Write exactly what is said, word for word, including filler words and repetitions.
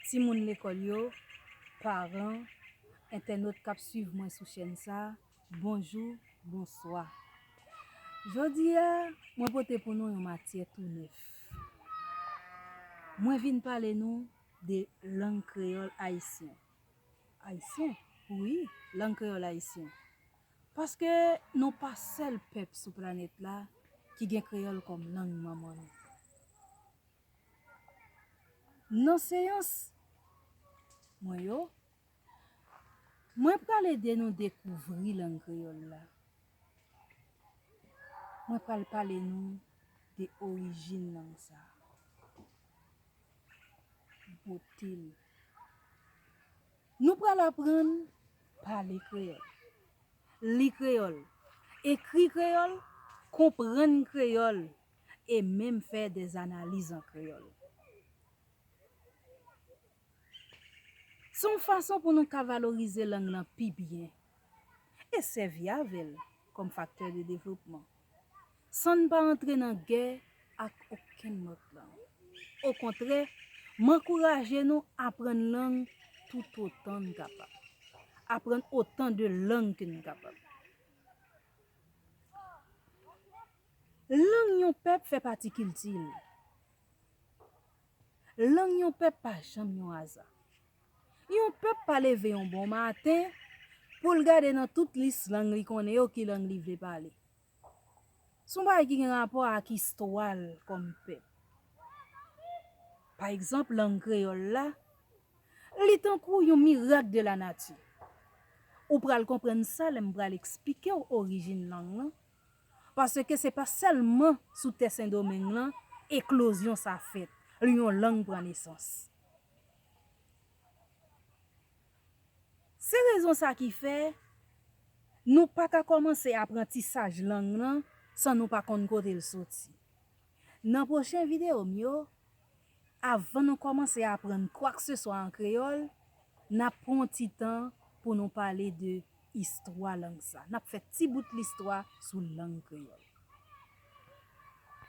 Timoun lekòl yo, paran, entènot k ap swiv mwen sou chèn sa, bonjou, bonswa. Jodi a, mwen pote pou nou yon matyè tou nèf. Mwen vin pale nou de lang kreyòl ayisyen. Ayisyen, wi, lang kreyòl ayisyen. Paske nou pa sèl pèp sou planèt la ki gen kreyòl kòm lang manman nou. Nan seyans mwen yo, mwen pral ede nou dekouvri lang kreyòl la. Mwen pral pale nou de orijin lang sa a, bote l. Nou pral aprann pale kreyòl, li kreyòl, ekri kreyòl, konprann kreyòl, e menm fè dèzanaliz an kreyòl. Se yon fason pou nou ka valorize lang lan pi byen e sèvi avè l kòm faktè de devlopman, san n pa antre nan gè ak okenn lòt lang. Okontrè, m ankouraje nou aprann lang toutotan n kapab. Aprann otan de lang ke n kapab. Lang yon pèp fè pati kilti l. Lang yon pèp pa janm yon aza. Yon pèp pa leve yon bon maten pou l gade nan tout lis lang li konnen yo ki lang li vle pale. Se yon bagay ki gen rapò ak istwa l kòm pèp. Pa egzanp, lang kreyòl la, li tankou yon mirak de la nati. Ou pral konprann sa lè m pral eksplike w orijin lang lan, paske se pa sèlman sou tè Sendomeng lan eklozyon sa fèt, yon lang pran nesans. Se rezon sa ki fè nou pa ka kòmanse aprantisaj lang lan san nou pa konn kote l soti. Nan pwochen videyo m yo, avan nou kòmanse aprann kwakseswa an kreyòl, n ap pran yon ti tan pou nou pale de istwa lang sa. N ap fè ti bout listwa sou lang kreyòl.